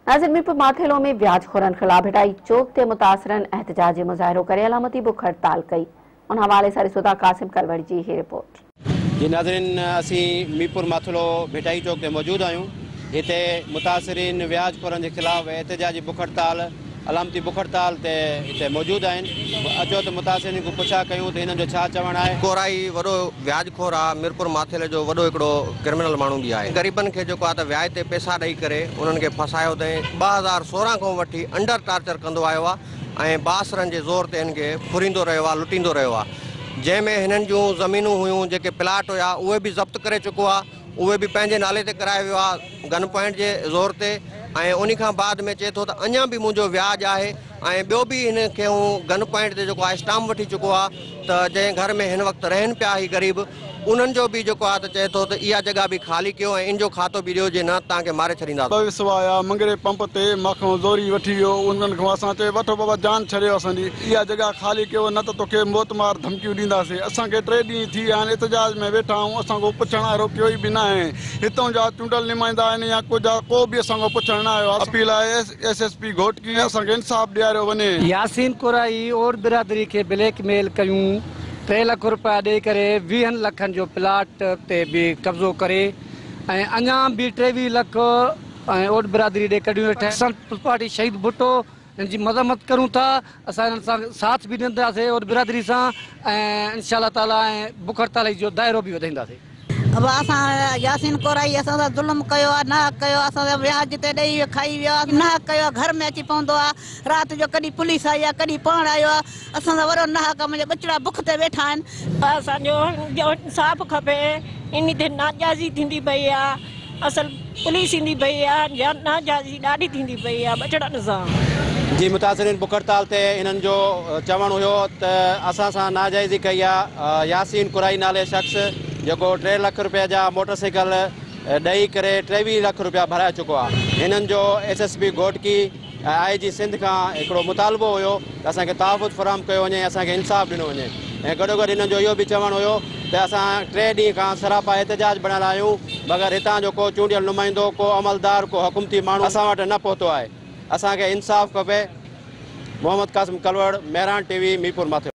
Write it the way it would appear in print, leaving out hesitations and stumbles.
ناظرين ميرپور ماٿيلو ۾ وياج خورن خلاف ڀٽائي چوڪ تي متاثرن احتجاجي مظاهرو ڪري علامتي بک هڙتال ڪئي ان حوالي سان ڏسو ٿا قاسم ڪلوڙ جي هي رپورٽ. جي ناظرين اسين ميرپور ماٿيلو ڀٽائي چوڪ تي موجود آهيون هتي متاثرين وياج خورن جي خلاف احتجاجي بک هڙتال علامتي بک هڙتال تي هتي موجود آهن اچو ته متاثرين کان پڇا ڪيون ته هنن جو ڇا چوڻ آهي. ڪورائي وڏو وياج خور آ ميرپور ماٿيلي جو وڏو هڪڙو ڪرمنل ماڻهو به آهي غريبن کي جيڪو آ ته وياج تي پئسا ڏئي ڪري انهن کي ڦاسايو اٿئين 2016 کان وٺي انڊر ٽارچر ڪندو آيو آ ۽ بااثرن جي زور تي هن کي ڦريندو رهيو آ لٽيندو رهيو آ جنهن ۾ هنن جون زمينون هيون جيڪي پلاٽ هيا اهي به ضبط ڪري چڪو آ اهي به پنهنجي نالي تي ڪرائي ويو آ گن پوائنٽ جي زور تي ۽ انهي کان بعد ۾ چئي ٿو ته اڃا به منهنجو وياج آهي ۽ ٻيو به هن کي هو گن پوائنٽ تي جيڪو آهي اسٽامپ وٺي چڪو آ ته جنهن گهر ۾ هن وقت رهن پيا هي غريب انهن جو به جيڪو آ ته چئي ٿو ته اها جڳهه به خالي ڪيو ۽ ان جو کاتو به ڏيو جي نه توهان کي ماري ڇڏينداسون. ٻه وسوا آيا منگري پمپ تي مان کان زوري وٺي ويو انهن کان اسان چيو وٺو بابا جان ڇڏيو اسان جي اها جڳهه خالي ڪيو نه ته توکي موت مار ڌمڪيون ڏينداسين اسان کي 3 ڏينهن ٿي ويا آهن احتجاج ۾ ويٺا آهيون اسان کان پڇڻ وارو ڪوئي به ناهي هتان جا چونڊيل نمائندا آهن يا ڪجهه آهي ڪو به اسان کان پڇڻ نه آيو آهي اپيل آهي ايس ايس پي گهوٽڪي اسان کي انصاف ڏياريو وڃي. ياسين ڪورائي اوڏ برادري کي بليڪ ميل ڪيون 3 لک روپيا ڏئي ڪري 20 لکن جو پلاٽ تي به قبضو ڪري ۽ اڃان به 23 لک ۽ اوڏ برادري ڏي ڪڍيون ويٺا. اسان پيپلز پارٽي شهيد ڀٽو ان جي مذمت ڪرون ٿا اسان انهن سان ساٿ به ڏينداسين اوڏ برادري سان ۽ انشاء الله تعالي ۽ بک هڙتال جو دائرو به وڌائينداسين. ابا اسان ياسين ڪورائي اسان سان ظلم ڪيو آ ناحق ڪيو آ اسان سان وياج تي ڏئي کائي ويو آ ناحق ڪيو آ گهر ۾ اچي پوندو آ رات جو ڪڏهن پوليس آئي آ ڪڏهن پاڻ آيو آ اسان سان وڏو ناحق آ منهنجا ٻچڙا بک تي ويٺا آهن. اسان جو انصاف کپي انهي تي ناجائزي ٿيندي پئي آ اصل پوليس ايندي پئي آ يا ناجائزي ڏاڍي ٿيندي پئي آ ٻچڙن سان. جي متاثرين بک هڙتال تي هنن جو چوڻ هيو ته اسان سان ناجائزي ڪئي آ ياسين ڪورائي نالي شخص جيڪو 3 لک روپيا جا موٽر سائيڪل ڏئي ڪري 23 لک روپيا ڀرائي چڪو آ هنن جو ايس ايس پي گهوٽڪي ۽ آء جي سنڌ کان هڪڙو مطالبو هيو ته اسان کي تحفظ فراهم ڪيو وڃي ۽ اسان کي انصاف ڏنو وڃي ۽ گڏوگڏ هنن جو اهو به چوڻ هيو ته اسان 3 ڏينهن کان سراپا احتجاج بڻيل آهيون مگر هتان جو ڪو چونڊيل نمائندو ڪو عملدار ڪو حڪومتي ماڻهو اسان وٽ نه پهتو آهي اسان کي انصاف کپي محمد قاسم ڪلوڙ مهراڻ ٽي وي ميرپور ماٿيلو.